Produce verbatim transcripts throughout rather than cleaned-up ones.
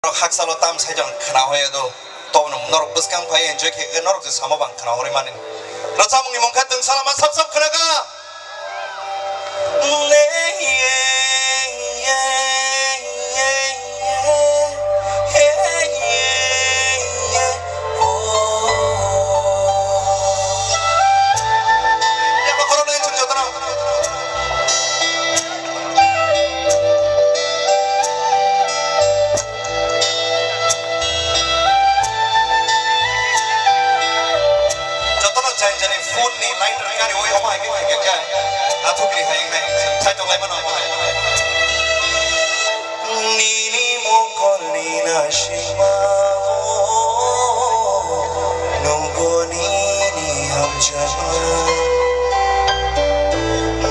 Norok hakchalo tam sai jang khna hoya do. Tobno norok bwskang phai enjoy khe norok je samo bang khna hori mani. Rwchapmungni mung khe twng salama sap sap khna kha. Jotono jani jani phone ni lighter gari oi omo hai khe khe khe athukri hai nai chai tok lai mano omo hai. Nini mokol ni na sima o nugo nini hamjama.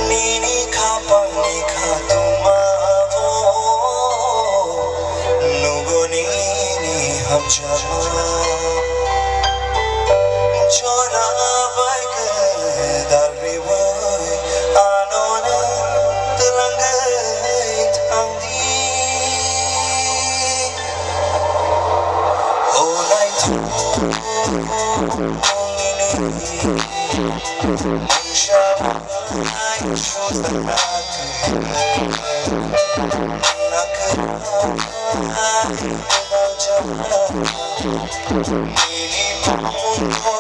Nini khapang ni khatuma o nugo nini hamjama. Jora bai gwdal riwi ano nwng twlangwi thangdi. O naithok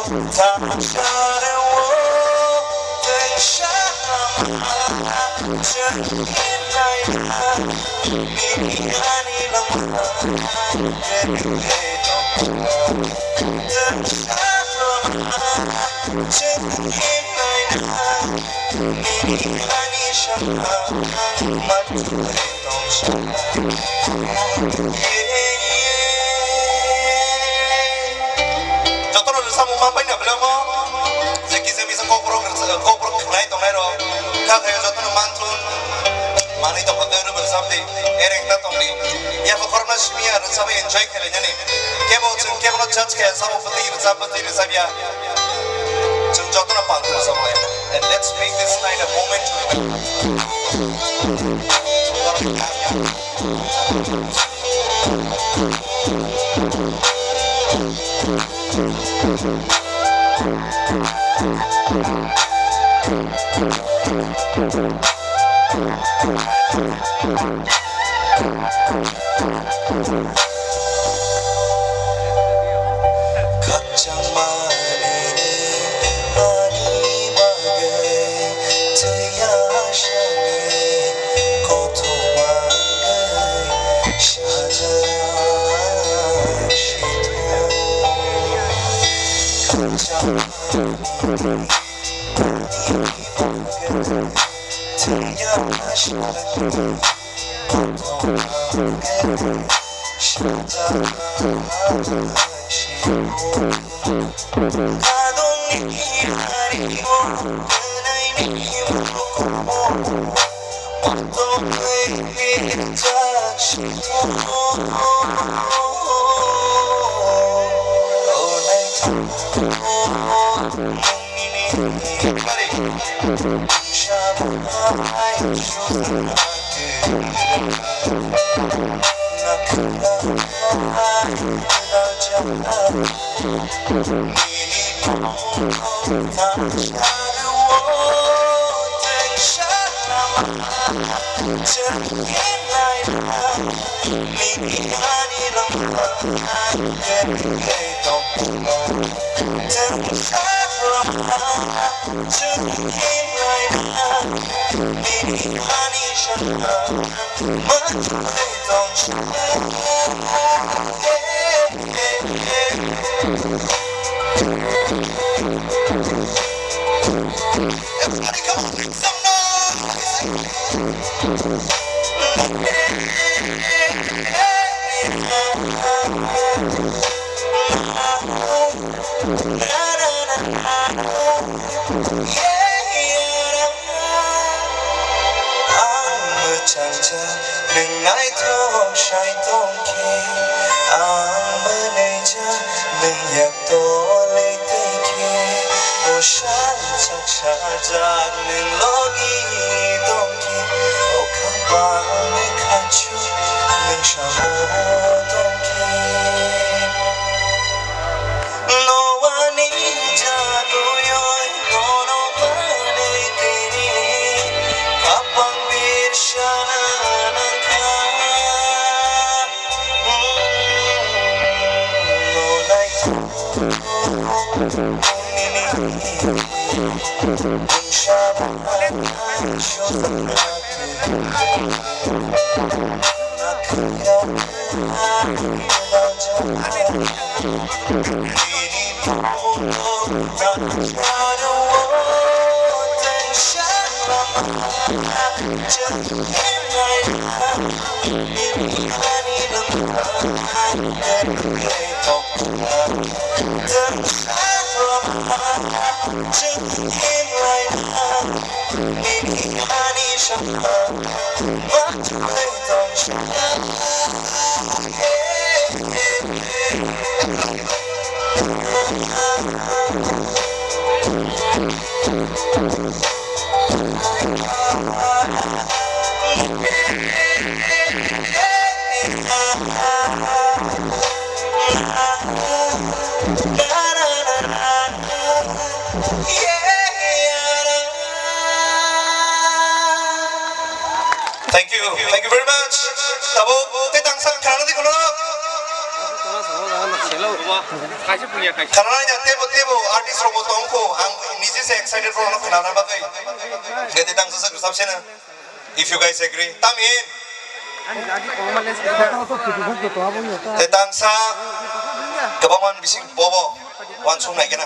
mungsa bai susa. Jotono rwchapmung man bai na belai omo. Je kisa misa kokborok rwchap, kokborok khwnai tongnai rok. Kha khayo jotono manthun. Manwi tongkha tei rwchap di. Ereng ta tongdi. Yabo khorokno simi ya rwchap enjoy khlainani. Kebo chwng kebono judge khe sabo bwtwi rwchap bwtwi rwchap ya. Chwng jotono paltu rwchap lai. And let's make this night a moment to remember. Khakchangma nini ani bagwi thwiya sani kothoma wngwi saja sithung. Khakchangma nini ani bagwi thwiya sani Ang mwchangcha nwng naithok sai tongkhe, ang mwnwija nwng yak tolwi tongkhe, o sal chak sajak nwng logi tongkhe, o khapangni khachu nwng samo tongkhe. Thank you, thank you very much. Tabuk, tei tangsa khana di kono. Khana na tebo tebo artist rok bo tong kho. Ang nije se excited rok khana na bagwi. Tei tangsa sa sab sena. If you guys agree, tamin. Tei tangsa kwbangma bising bobo wansuk nai kena.